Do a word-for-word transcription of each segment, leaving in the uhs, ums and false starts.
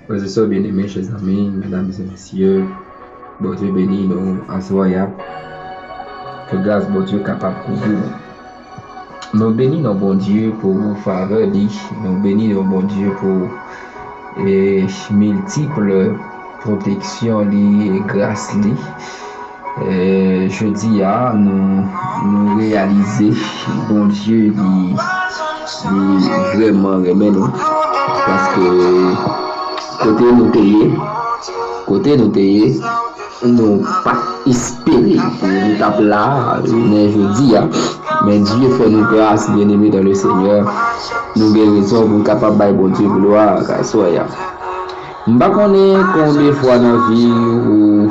Frè e sè byeneme, chè zanmi, medam e mesye, Bondye beni nou aswè a. Ke gras Bondye kapab kouvri nou. Nou beni non Bondye pou favè li. Nou beni non Bondye pou e, miltip pwoteksyon li e gras li. E, jodi a, nou, nou reyalize Bondye li, li vrèman renmen nou. Paske kote nou te ye, kote nou te ye, nou pa t espere pou nou t ap la jounen jodi a. Men Dye fè nou gras, byeneme dan le Senyè. Nou gen rezon pou n kapab bay Bondye glwa aswè a. M pa konnen konbyen fwa nan vi w,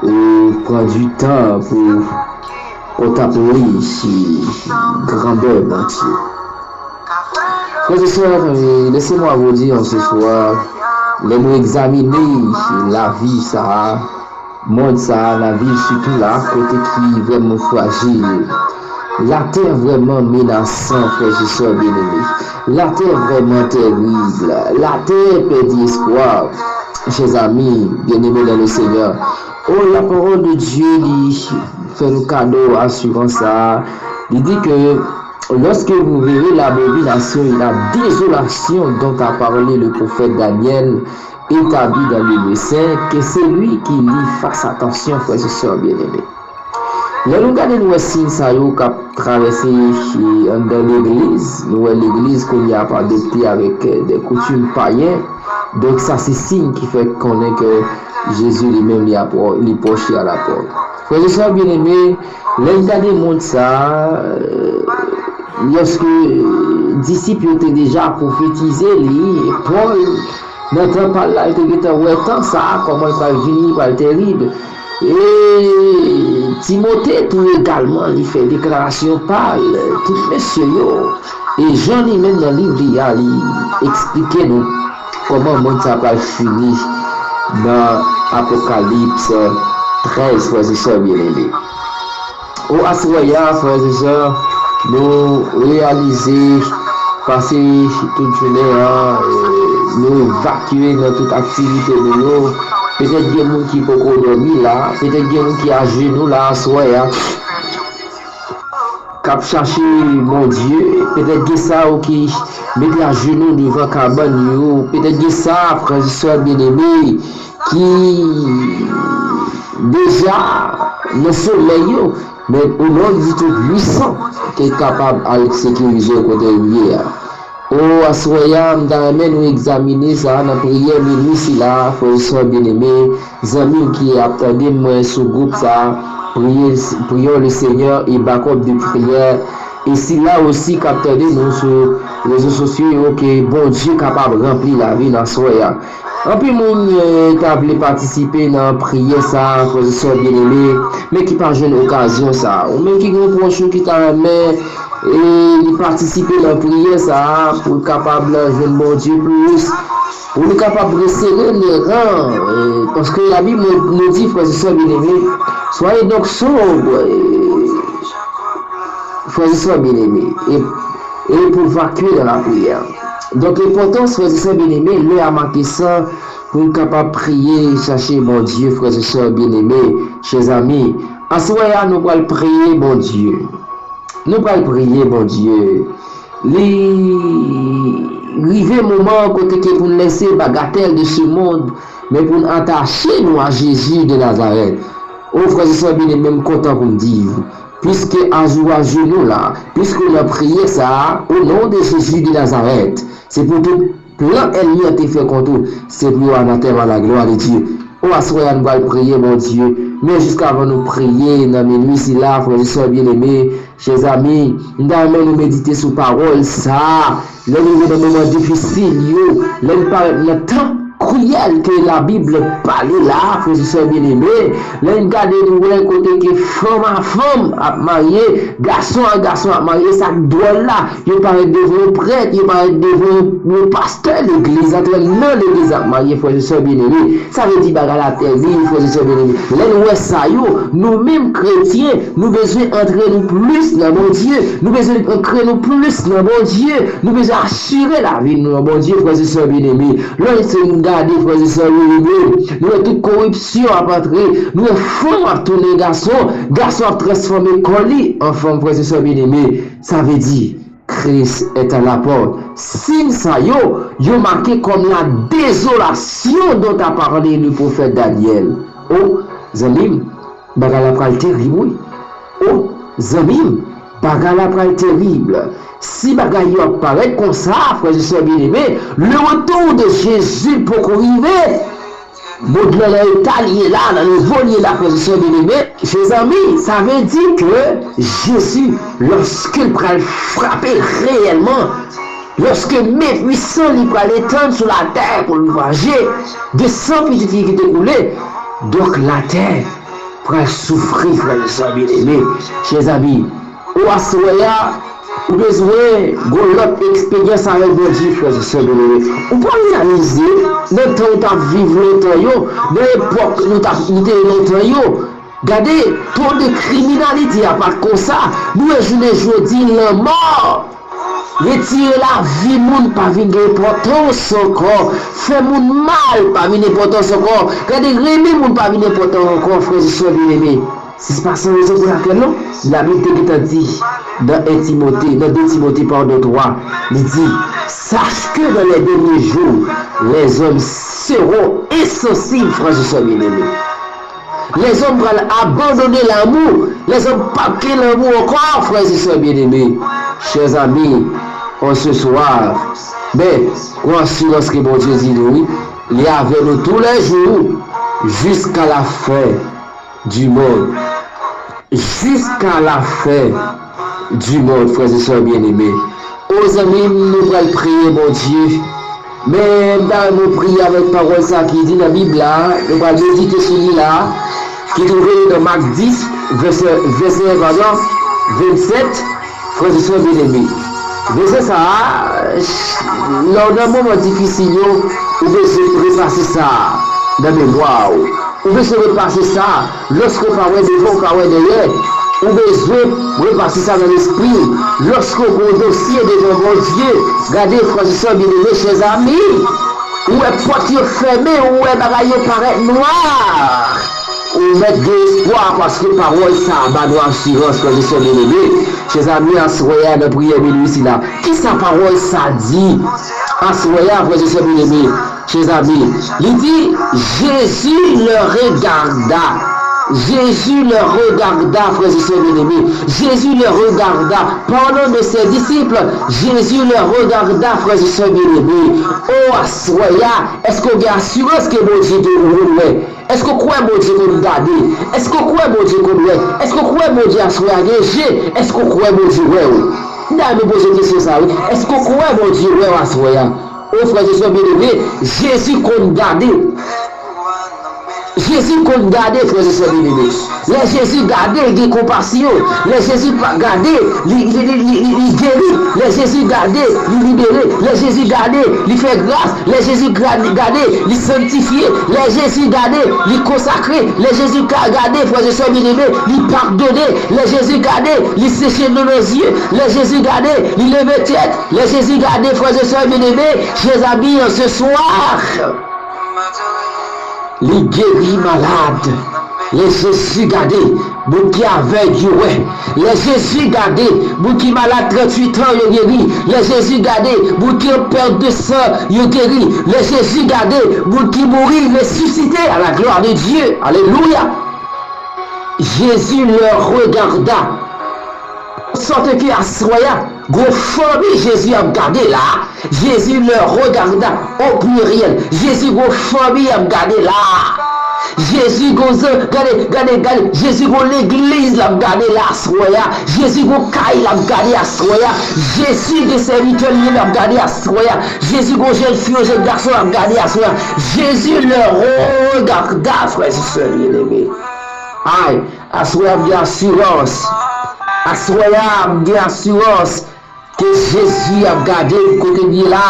ou pran du tan pou kontanple grandè Bondye. Frè e sè, laissez-moi vous dire ce soir, lè nou egzamine lavi sa a, mond sa a, lavi sitou la, kote ki vrèman frajil. Latè vrèman menasan, frè e sè byeneme. Latè vrèman terib. Latè pèdi espwa, chè zanmi, byeneme dan le Senyè. Oh, la parole de Dieu li fè nou kado asirans sa a. Li di ke lorsque vous verrez l'abomination et la désolation dont a parlé le prophète Daniel établie dans le lieu saint, que celui qui lit fasse attention, frè e sè byeneme. Lè nou gade, nou wè siy sa yo k ap travèse anndan legliz, nou wè legliz kounye a ap adopte avèk de koutim payen. Donk sa se siy ki fè konnen ke Jezi li menm li apwo- li pwoche a la pòt. Frè e sè byeneme, lè n gade mond sa a, lòske disip yo te deja pwofetize li, Pòl, nan tan pa l la, li te gentan wè tan sa a, kòman l pral vini, pral terib. E Timote tou egalman, li fè deklarasyon pa l, tout mesye yo. E Jan li menm nan liv li a, li eksplike nou kòman mond sa pral fini nan Apokalips trèz, frè e sè byeneme. O aswè a, frè e sè, nou reyalize pase tout jounen an, e, nou evakye nan tout aktivite nou yo. Petèt gen moun ki poko dòmi la, petèt gen moun ki ajenou la aswè a, k ap chache Bondye, petèt gen sa yo ki mete ajenou devan kabann yo, petèt gen sa, frè e sè byeneme, ki deja nan somèy yo, men o non di Tou Pwisan, ke l kapab al sekirize w kote w ye a. O, aswè a, m ta renmen nou egzamine sa nan priyè minwi sila, frè e sè byeneme, zanmi w ki ap tande mwen sou gwoup sa, priye, prions le Seigneur et backup de prière. E sila osi k ap tande nou sou rezo sosyo yo, ke Bondye kapab ranpli lavi n aswè a. Anpil moun, eh, ta vle patisipe nan priyè sa, frè e sè byeneme, men ki pa jwenn okazyon sa. Ou menm ki gen yon pwòch ou ki ta renmen, eh, li patisipe nan priyè sa, pou l kapab jwenn Bondye plis, pou li kapab resere le ran, eh, paske Labib nou, nou di, frè e sè byeneme, soyez donc sobre, eh, frè e sè byeneme, e, e pou vakye nan lapriyè. Donk, enpòtans, frè e sè byeneme, lè a make san pou n kapab priye, chache Bondye, frè e sè byeneme, chè zanmi. Aswè a, nou pral priye Bondye. Nou pral priye Bondye. Li rive moman kote ke pou n lèse bagatèl de ce monde, men pou n atache nou a Jezi de Nazarèt. O, frè e sè byeneme, m kontan pou m di w, piske ajou ajenou la, piske w nan priyè sa a, o non de Jezi de Nazarèt, se pou tout plan ènmi an te fè kont ou, se pou yo anatèm à la gloire de Dieu. O, aswè a, nou pral priye Bondye, men jiskavan nou priye nan minwi sila, frè e sè byeneme, chè zanmi, m ta renmen nou medite sou pawòl sa a. Lè nou rive nan moman difisil yo, lè n parèt nan tan kriyèl ke Labib pale la, frè e sè byeneme. Lè n gade, nou wè kote ke fanm a fanm ap marye, gason a gason ap marye, sa k dwòl la, yo parèt devan yon prèt, yo parèt devan yon, yon pastè legliz, antre nan legliz ap marye, frè e sè byeneme. Sa vle di bagay la tèri, frè e sè byeneme. Lè n wè sa yo, nou menm kretyen, nou bezwen antre nou plis nan Bondye, nou bezwen ankre nou plis nan Bondye, nou bezwen asire lavi nou nan Bondye, frè e sè byeneme. Lè se nou gade, frè e sè byeneme, nou wè tout koripsyon ap antre, nou wè fanm ap tounen gason, gason ap transfòme kò li an fanm, frè e sè byeneme. Sa vle di, Christ est à la porte. Siy sa yo, yo make kòm la désolation dont a parlé le prophète Daniel. O, zanmi m, bagay la pral terib, wi. O, zanmi m, bagay la pral terib. Si bagay yo ap parèt konsa, frè e sè byeneme, le retour de Jésus poko rive. Mond lan nan eta li ye la, nan nivo li ye la, frè e sè byeneme. Chè zanmi, sa vle di ke Jezi, lòske l pral frape reyèlman, lòske men pwisan li pral etann sou latè pou l vange de san pitit li ki te koule, donk latè pral soufri, frè e sè byeneme. Chè zanmi, ou aswè a, ou bezwen gon lòt eksperyans avèk Bondye, frè e sè byeneme. Ou pa reyalize, nan tan ou t ap viv lontan yo, nan epòk nou t ap, nou te ye lontan yo, gade, to de kriminalite a pa t konsa. Nou wè jounen jodi, lanmò retire lavi moun pa vin gen enpòtans ankò. Fè moun mal pa vin enpòtans ankò. Gade, renmen moun pa vin enpòtan ankò, frè e sè byeneme. Se pa san rezon pou lakèl non. Labib te gentan di nan en Timote, nan de Timote, padon, twa, li di, sache que dans les derniers jours, les hommes seront insensibles, frè e sè byeneme. Lèzòm pral abandone lanmou. Lèzòm p ap gen lanmou ankò, frè e sè byeneme. Chè zanmi, an se swa, men, gon asirans ke Bondye di nou, wi, li avè nou tou lè jou, jiska la fen di mond. Jiska la fen di mond, frè e sè byeneme. O zanmi m, nou pral priye Bondye. Men, m ta renmen nou priye avèk pawòl sa ki di nan Bib la, nou pral medite sou li la, ki twouve li nan Mak dis, vèsè, vèsè, padon, vennsèt, frè e sè byeneme. Vèsè sa a, lè w nan moman difisil yo, ou bezwen repase sa nan memwa w. Ou bezwen repase sa, lòske w pa wè devan, w pa wè dèyè, ou bezwen repase sa nan lespri w. Lòske w gen yon dosye devan Bondye, gade, frè e sè byeneme, chè zanmi, ou wè pòt yo fèmen, ou wè bagay yo parèt nwa, ou mèt gen espwa, paske pawòl sa a ba nou asirans, frè e sè byeneme. Chè zanmi, aswè a nan priyè minwi sila, kisa pawòl sa a di? Aswè a, frè e sè byeneme, chè zanmi, li di, Jésus le regarda. Jésus le regarda, frè e sè byeneme. Jésus le regarda. Parlant de ses disciples, Jésus le regarda, frè e sè byeneme. O, aswè a, èske w gen asirans ke Bondye gen yon wè? Èske w kwè Bondye konn gade? Èske w kwè Bondye konn wè? Èske w kwè Bondye aswè a gen je? Èske w kwè Bondye wè w? M ta renmen poze w kesyon sa a, wi. Èske w kwè Bondye wè w aswè a? O, frè e sè byeneme, Jezi konn gade. Jezi konn gade, frè e sè byeneme. Lè Jezi gade, li gen konpasyon. Lè Jezi pa gade, li, li, li, li, li, li geri. Lè Jezi gade, li libere. Lè Jezi gade, li fè gras. Lè Jezi gra- gade, li sanktifye. Lè Jezi gade, li konsakre. Lè Jezi ka- gade, frè e sè byeneme, li padone. Lè Jezi gade, li seche dlo nan zye. Lè Jezi gade, li leve tèt. Lè Jezi gade, frè e sè byeneme, chè zanmi, an se swa, li geri malad. Lè Jezi gade, moun ki avèg yo wè. Lè Jezi gade, moun ki malad tranntuit an yo geri. Lè Jezi gade, moun ki an pèt de san yo geri. Lè Jezi gade, moun ki mouri resisite à la gloire de Dieu. Alelouya. Jésus le regarda. Sòt ke aswè a, gon fanmi Jezi ap gade la. Jésus le regarda, au pluriel. Jezi gon fanmi ap gade la. Jezi gon zan, gade, gade, gade, Jezi gon legliz l ap gade la aswè a. Jezi gon kay l ap gade aswè a. Jezi gen sèvitè l ye l ap gade aswè a. Jezi gon jèn fi, yon jèn gason l ap gade aswè a. Jezi le regarda, frè e sè byeneme. Ay, aswè a ap gen asirans. Aswè a ap gen asirans. Ke Jezi ap gade m kote m ye la.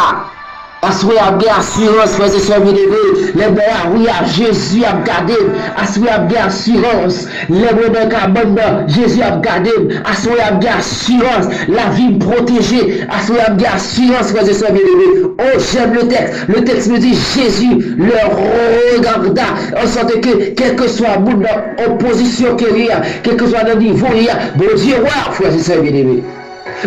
Aswè a ap gen asirans, frè e sè byeneme. Lè m nan lari a, Jezi ap gade m. Aswè a ap gen asirans. Lè mwen nan kabann nan, Jezi ap gade m. Aswè a ap gen asirans. Lavi m pwoteje. Aswè a ap gen asirans, frè e sè byeneme. Oh, j'aime le texte. Le texte me dit, Jésus le regarda. En sorte que, kèlkeswa moun nan opozisyon ke li a, kèlkeswa nan nivo li a, Bondye wè w, frè e sè byeneme.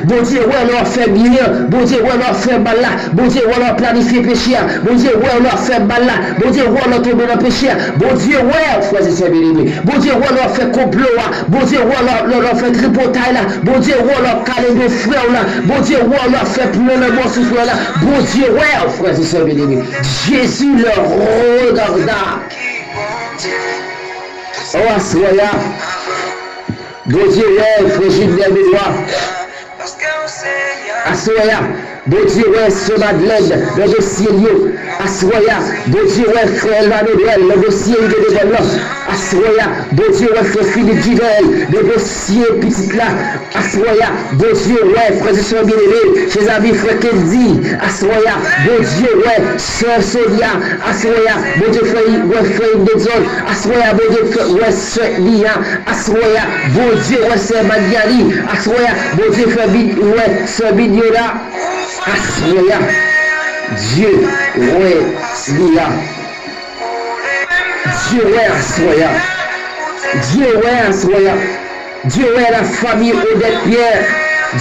Bondye wè lè w ap fè byen an. Bondye wè lè w ap fè mal la. Bondye wè lè w ap planifye peche a. Bondye wè lè w ap fè mal la. Bondye wè lè w tonbe nan peche a. Bondye wè, frè e sè byeneme. Bondye wè lè w ap fè konplo a. Bondye wè lè w ap fè tripotay la. Bondye wè lè w ap kale do frè w la. Bondye wè lè w ap fè plan lanmò sou frè w la. Bondye wè, frè e sè byeneme. Jésus le regarda. Oh, aswè a, Bondye wè, frè Gilbert Benoît. Aswè a, Bondye wè sè Madeleine nan dosye l yo. Aswè a, Bondye wè frè Elva Noël nan dosye l de devan l lan. Aswè a, Bondye wè frè Philippe Duvel nan dosye pitit la. Aswè a, Bondye wè, frè e sè byeneme, chèzami, frè Kendy. Aswè a, Bondye wè sè Sonia. Aswè a, Bondye fè wè frè Inedson. Aswè a, Bondye fè wè sè Nia. Aswè a, Bondye wè sè Magnani. Aswè a, Bondye fè bi- wè sè Bignona. Aswè a, Dye wè Nia. Dye wè aswè a. Dye wè aswè a. Dye wè la famille Odette Pierre.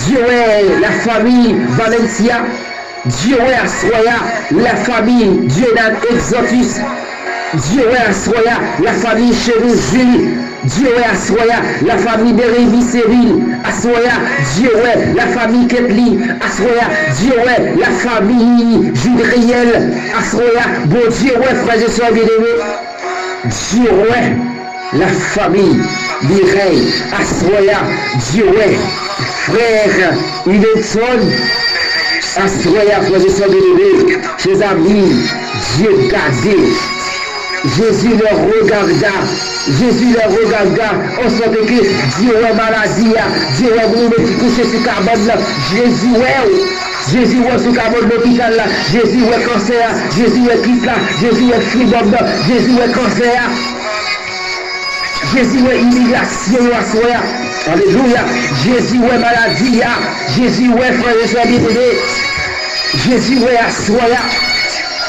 Dye wè la famille Valencia. Dye wè aswè a la famille Dieudonne Exantus. Dye wè aswè a la famille Chenou Julie. Dye wè aswè a la famille Derivy Céville. Aswè a, Dye wè la famille Ketly. Aswè a, Dye wè la famille Judriel. Aswè a, Bondye wè frè e sè byeneme. Dye wè la famille Mireille. Aswè a, Dye wè frè Inedson. Aswè a, frè e sè byeneme, chèzami, Dye gade. Jésus le regarda. Jésus le regarda. An sòt ke Dye wè maladi a. Dye wè moun ki kouche sou kabann nan. Jezi wè w. Jezi wè w sou kabann lopital la. Jezi wè kansè a. Jezi wè kit la. Jezi wè fibwòm nan. Jezi wè kansè a. Jezi wè imilyasyon yo aswè a. Alelouya. Jezi wè maladi a. Jezi wè frè e sè byeneme. Jezi wè aswè a.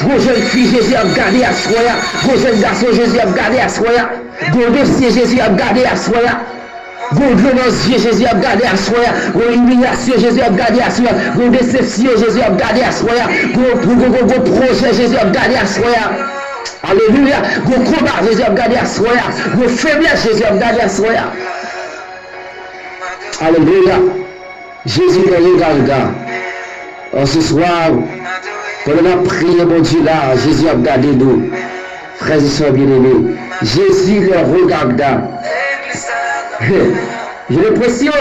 Gon jèn fi Jezi ap gade aswè a. Gon jèn gason Jezi ap gade aswè a. Gon dosye Jezi ap gade aswè a. Gon dlo nan zye Jezi ap gade aswè a. Gon imilyasyon Jezi ap gade aswè a. Gon desepsyon Jezi ap gade aswè a. Gon, gon, gon, gon pwojè Jezi ap gade aswè a. Alelouya. Gon konba Jezi ap gade aswè a. Gon feblès Jezi ap gade aswè a. Alelouya. Jezi nan regarda. An se swa, pandan n ap priye Bondye la, Jezi ap gade nou. Frè e sè byeneme, Jezi le regarda. J'ai l'impression,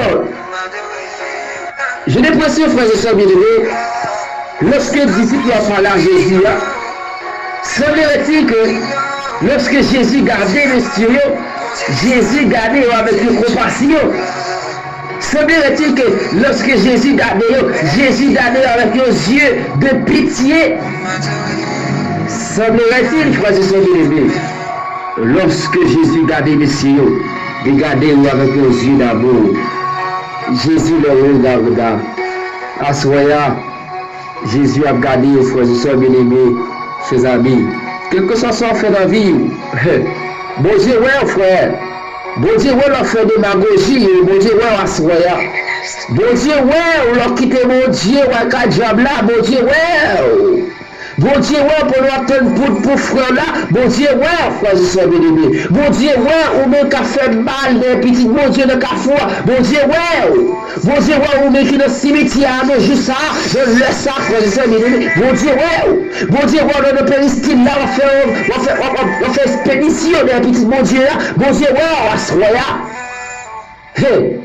j'ai l'impression, frè e sè byeneme, lòske disip yo ap pale a Jezi a, semblerait-il que lorsque Jésus gardait mesye yo, Jezi gade yo avèk yon konpasyon. Semblerait-il que lorsque Jésus gade yo, Jezi gade yo avèk yon zye de pitye. Semblerait-il, frè e sè byeneme, lòske Jezi gade mesye yo, li gade yo avèk yon zye damou. Jezi le regarda. Aswè a, Jezi ap gade w, frè e sè byeneme, chèzami. Kèlkeswa sa w fè nan vi w, Bondye wè w, frè. Bondye wè lè w fè demagoji, Bondye wè w aswè a. Bondye wè w lè w kite Bondye, w al kay dyab la, Bondye wè w. Bondye wè w pandan w ap tann poud pou frè w la. Bondye wè w, frè e sè byeneme. Bondye wè w, ou menm k ap fè mal dèyè pitit Bondye nan kafou a. Bondye wè w. Bondye wè w, ou menm ki nan simityè a nan jou sa a, nan lè sa a, frè e sè byeneme. Bondye wè w. Bondye wè w nan peristil la, w ap fè, w ap fè, w ap, w ap, w ap fè espedisyon dèyè pitit Bondye a. Bondye wè w aswè a. Hey!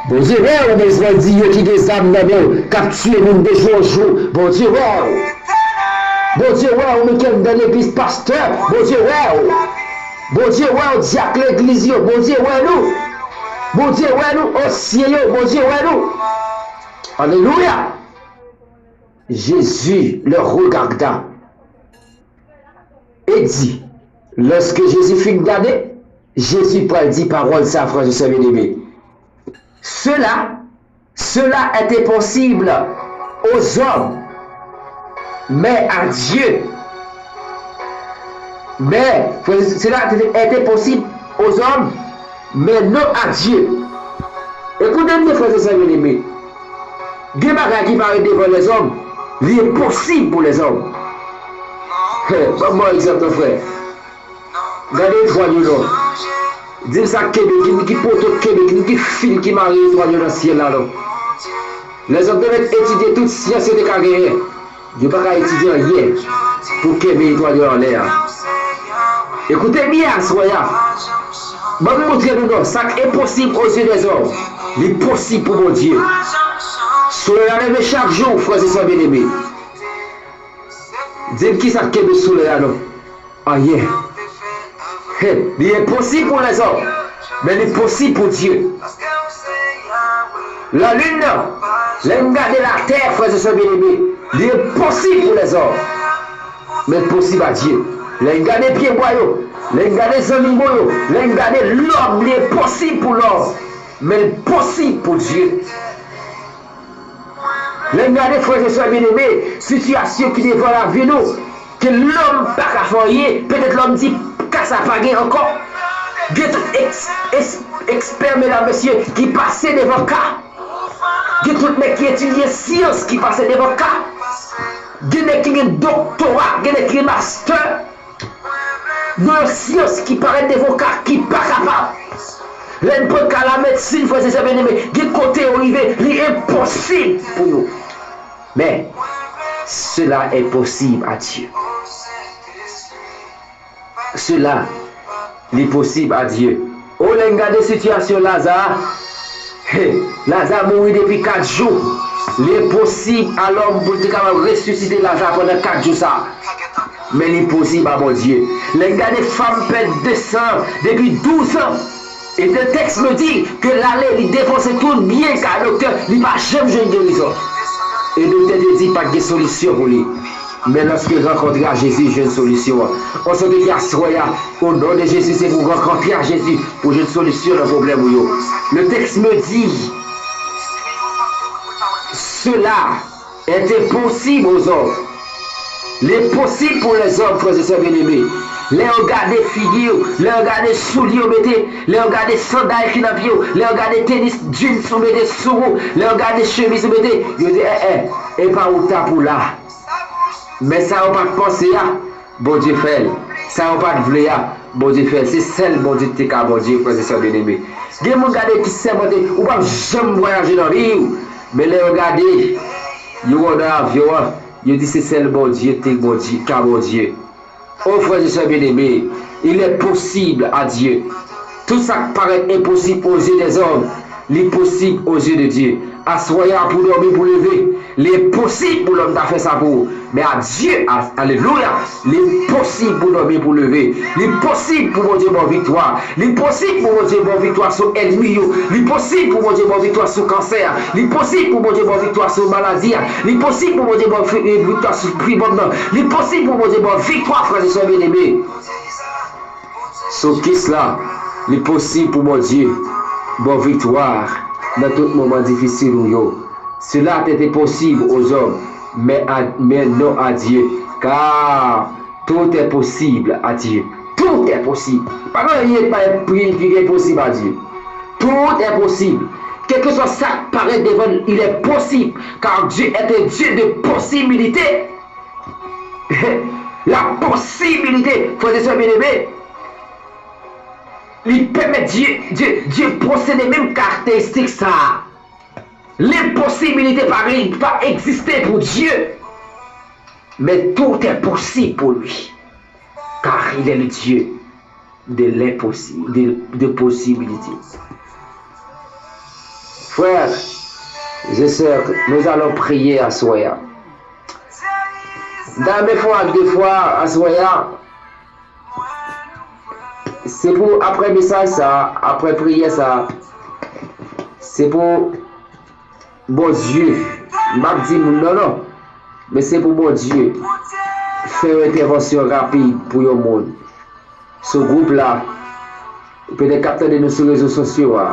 Bondye wè w, bandi yo ki gen zam nan men yo, k ap tiye moun de jou an jou. Bondye wè w. Bondye wè w, ou menm ki anndan legliz, pastè. Bondye wè w. Bondye wè w, dyak legliz yo. Bondye wè nou. Bondye wè nou, ansyen yo. Bondye wè nou. Alelouya. Jésus leur regarda et dit, lorsque Jésus fin gade, Jezi pral di pawòl sa, frè e sè byeneme. Cela, cela est impossible aux hommes, mais à Dieu. Mais, frè, cela est impossible aux hommes, mais non à Dieu. Ekoute byen, frè e sè byeneme. Gen bagay ki parèt devan lèzòm, li enposib pou lèzòm. Ban m ba w egzanp, non, frè. Gade etwal yo non. Di m sa k kenbe, ki, ki poto k kenbe, ki, ki fil ki mare etwal yo nan syèl la non. Lèzòm te mèt etidye tout syans yo te ka genyen. Yo pa ka etidye anyen pou kenbe etwal yo anlè a. Ekoute byen aswè a. Ban m montre nou non, sa k enposib aux yeux des hommes, li posib pou Bondye. Solèy la leve chak jou, frè e sè byeneme. Di m kisa k kenbe solèy la non. Anyen. He, li enposib pou lèzòm, men li posib pou Dye. Lalin nan, lè n gade latè, frè e sè byeneme, li enposib pou lèzòm, men l posib a Dye. Lè n gade pyebwa yo, lè n gade zannimo yo, lè n gade lòm, li enposib pou lòm, men l posib pou Dye. Lè n gade, frè e sè byeneme, sitiyasyon ki devan lavi nou, ke lòm pa ka fè anyen, petèt lòm di, ka sa pa gen ankò. Gen tout eks-, eks-, ekspè, medam, mesye, ki pase devan ka. Gen tout nèg ki etidye syans ki pase devan ka. Gen nèg ki gen doktora, gen nèg ki gen mastè. Nan yon syans ki parèt devan w ka, ki pa kapab. Lè n pran ka lamedsin, frè e sè byeneme, gen kote yo rive, li enposib pou yo. Men, cela est possible à Dieu. Cela, li posib a Dye. O, lè n gade sitiyasyon Laza, he, Laza mouri depi kat jou. Li enposib a lòm pou l te kapab resisite Laza pandan kat jou sa a. Men li posib a Bondye. Lè n gade fanm pèd de san depi douz an, e le texte me dit que l ale, li depanse tout byen ka doktè, li pa janm jwenn gerizon. E doktè te di pa t gen solisyon pou li. Men lòske rankontre a Jezi, jwenn solisyon an. On sante ki aswè a, o non de Jezi, se pou rankontre a Jezi, pou jwenn solisyon nan pwoblèm ou yo. Le texte me dit, cela est impossible aux hommes. Li posib pou lèzòm, frè e sè byeneme. Lè yo gade figi w, lè yo gade soulye w mete, lè yo gade sanday ki nan pye w, lè yo gade tenis jeans ou mete sou ou, lè yo gade chemiz ou mete, yo di, en, en, e pa ou t ap ou la. Men sa yo pa t panse a, Bondye fè l. Sa yo pa t vle a, Bondye fè l. Se sèl Bondye ki te ka Bondye, frè e sè byeneme. Gen moun gade ki sèmante, ou p ap janm vwayaje nan vi w. Men lè yo gade, yo wè w nan avyon an, yo di se sèl Bondye ki te Bondye, ka Bondye. O frè e sè byeneme, il est possible à Dieu. Tout sa k parèt enposib aux yeux des hommes, li posib aux yeux de Dieu. Aswè a pou dòmi, pou leve, li enposib pou lòm ta fè sa pou ou. Men a Dye, a-, alelouya, li posib pou dòmi, pou leve. Li posib pou Bondye ba w viktwa. Li posib pou Bondye ba w viktwa sou ènmi yo. Li posib pou Bondye ba w viktwa sou kansè a. Li posib pou Bondye ba w viktwa sou maladi a. Li posib pou Bondye ba w fi-, viktwa sou fibwòm nan. Li posib pou Bondye ba w viktwa, frè e sè byeneme. Sou kis la, li posib pou Bondye ba w viktwa nan tout moman difisil ou yo. Cela était impossible aux hommes, mais à, mais non à Dieu, car tout est possible à Dieu. Tout est possible. Pa gen anyen ki pa, ki, ki enposib a Dye. Tout est possible. Kèlkeswa sa k parèt devan l, il est possible, car Dieu est un Dieu de possibilité. La posibilite, frè e sè byeneme, li pèmèt Dye, Dye, Dye posede menm karakteristik sa a. Lenposibilite pa, pa egziste pou Dye, men tout est possible pour lui, car il est le Dieu de l'impossible, de, de possibilité. Frères et sœurs, nous allons prier aswè a. M ta renmen fè yon ak de fwa aswè a. Se pou, apre mesaj sa, apre priyè sa, se pou Bondye, m p ap di moun nan non, men se pou Bondye fè yon entèvansyon rapid pou yon moun sou gwoup la, ou petèt k ap tande nou sou rezo sosyo a,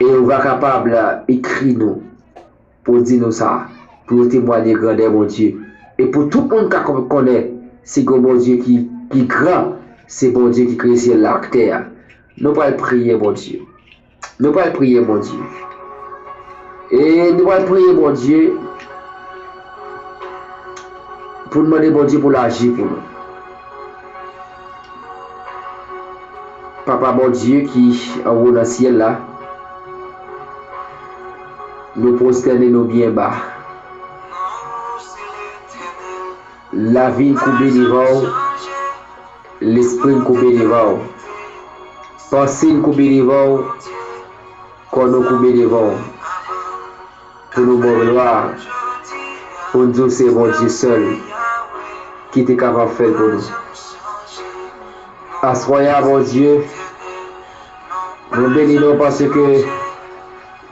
e ou va kapab ekri nou pou di nou sa, pou yo temwaye grandè Bondye. E pou tout moun ka kon- konnen, se gen yon Bondye ki, ki gran, se Bondye ki kreye syèl la ak tè a. Nou pral priye Bondye. Nou pral priye Bondye. E nou pral priye Bondye pou n mande Bondye pou l aji pou nou. Papa Bondye ki anwo nan syèl la, nou pwostène nou byen ba. Lavi n koube devan w, lespri n koube devan w, panse n koube devan w, kò nou koube devan w, pou nou ba w glwa, pou n di w se Bondye sèl ki te kapab fè l pou nou. Aswè a, Bondye, nou beni nou paske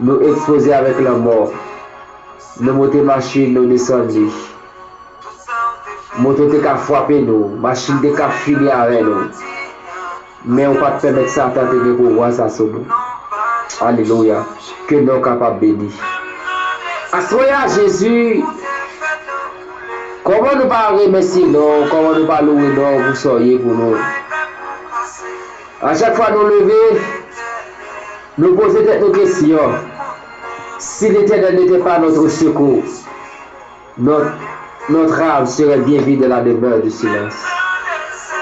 nou ekspoze avèk lanmò. Nou monte machin, nou desann li. Moto te ka frape nou, machin te ka fini avè nou. Men ou pa t pèmèt Satan te gen pouvwa sa sou nou. Alelouya. Ke non w kapab beni. Aswè a, Jezi, kòman nou pa remèsye non w, kòman nou pa louwe non w pou sa w ye pou nou? A chak fwa nou leve, nou poze tèt nou kesyon, si Letènèl n'était pas notre secours, notre, notre âme serait bien vite dans la demeure du silence.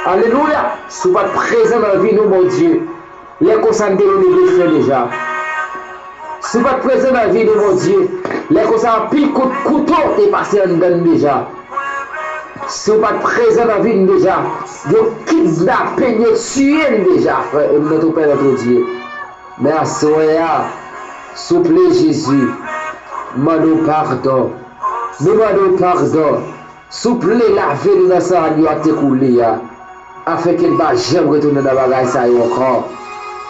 Alelouya! Si w pa t prezan nan vi nou, Bondye, lè konsa n te rive fen deja. Si w pa t prezan nan vi nou, Bondye, lè konsa anpil kout kouto te pase anndan n deja. Si w pa t prezan nan vi n deja, yo kidnape n, yo tiye n deja, frè e m nan tou pè nan tou Dye. Men aswè a, souple Jezi, mande w padon. Nou mande w padon. Souple lave nou nan san agno a te koule a, afenke n pa janm retounen nan bagay sa yo ankò.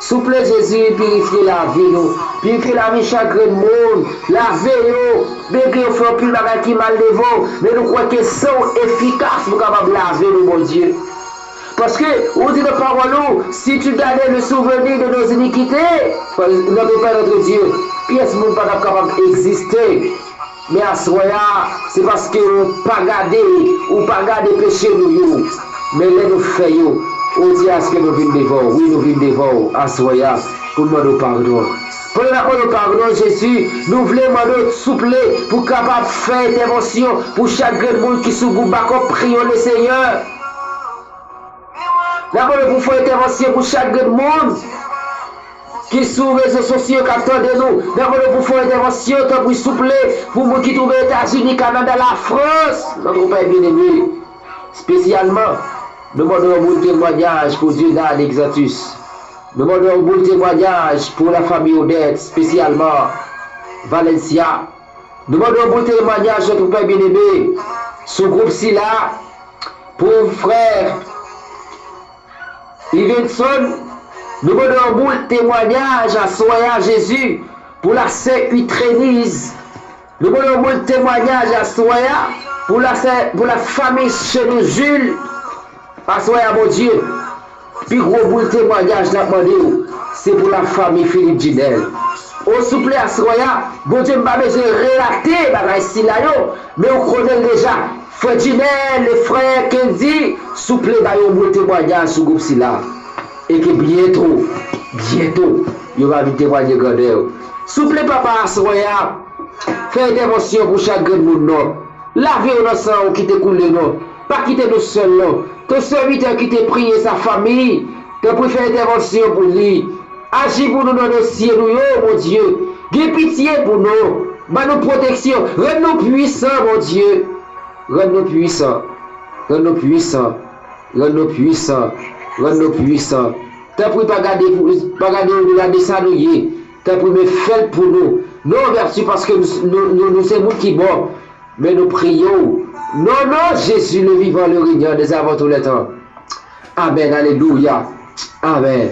Souple Jezi, pirifye lavi nou, pirifye lavi chak grenn moun, lave yo, malgre yo fè anpil bagay ki mal devan w, men nou kwè ke san w efikas pou kapab lave nou, Bondye. Paske ou di nan pawòl ou, si tu gardais le souvenir de nos iniquités, notre Père, notre Dieu, pyès moun pa t ap kapab egziste. Men aswè a, se paske ou pa gade, ou pa gade peche nou yo. Men lè nou fè yo, ou di aske nou vin devan w. Wi, nou vin devan w aswè a pou n mande w padon. Pandan n ap mande w padon, Jezi, nou vle mande w souple pou kapab fè entèvansyon pou chak grenn moun ki sou gwoup Bakòp Prions le Seigneur. N ap mande w pou fè entèvansyon pou chak grenn moun ki sou rezo sosyo k ap tande nou. N ap mande w pou fè entèvansyon, tanpri, souple, pou moun ki twouve Etazini, Kanada, Lafrans, notre Père bien-aimé. Espesyalman, nou mande w boul temwanyaj pou Dieudonne Exantus. Nou mande w boul temwanyaj pou lafanmi Odette, espesyalman Valencia. Nou mande w boul temwanyaj, notre Père bien-aimé, sou gwoup sila, pou frè Ivenson, nou mande w boul temwanyaj aswè a, Jezi, pou la sè Utrénise. Nou mande w boul temwanyaj aswè a, pou la sè, pou la fanmi Chenozil. Aswè a, Bondye, pi gwo boul temwanyaj n ap mande w, se pou lafanmi Philippe Dudel. O souple, aswè a, Bondye, m pa bezwen relate bagay sila yo, men ou konnen l deja. Frè Dudel, le frè Kendy, souple, ba yo yon boul temwanyaj sou gwoup sila. E ke byento, byento, yo va vin temwaye grandè w. Souple, Papa, aswè a, fè entèvansyon pou chak grenn moun, non. Lave yo nan san w ki te koule, non. Pa kite nou sèl non. Ton sèvitè ki te priye sa fanmi, tanpri fè entèvansyon pou li. Aji pou nou nan dosye nou yo, Bondye. Gen pitye pou nou. Ban nou pwoteksyon. Rann nou pwisan, Bondye. Rann nou pwisan. Rann nou pwisan. Rann nou pwisan. Rann nou pwisan. Tanpri pa gade pou, pa gade nou, gade sa nou ye. Tanpri men fè l pou nou. Non, vèti paske nou, nou, nou, nou se moun ki bon. Men nou priye w. Non, non, Jésus le vivant, le régnant des avant tous les temps. Amèn, alelouya. Amèn.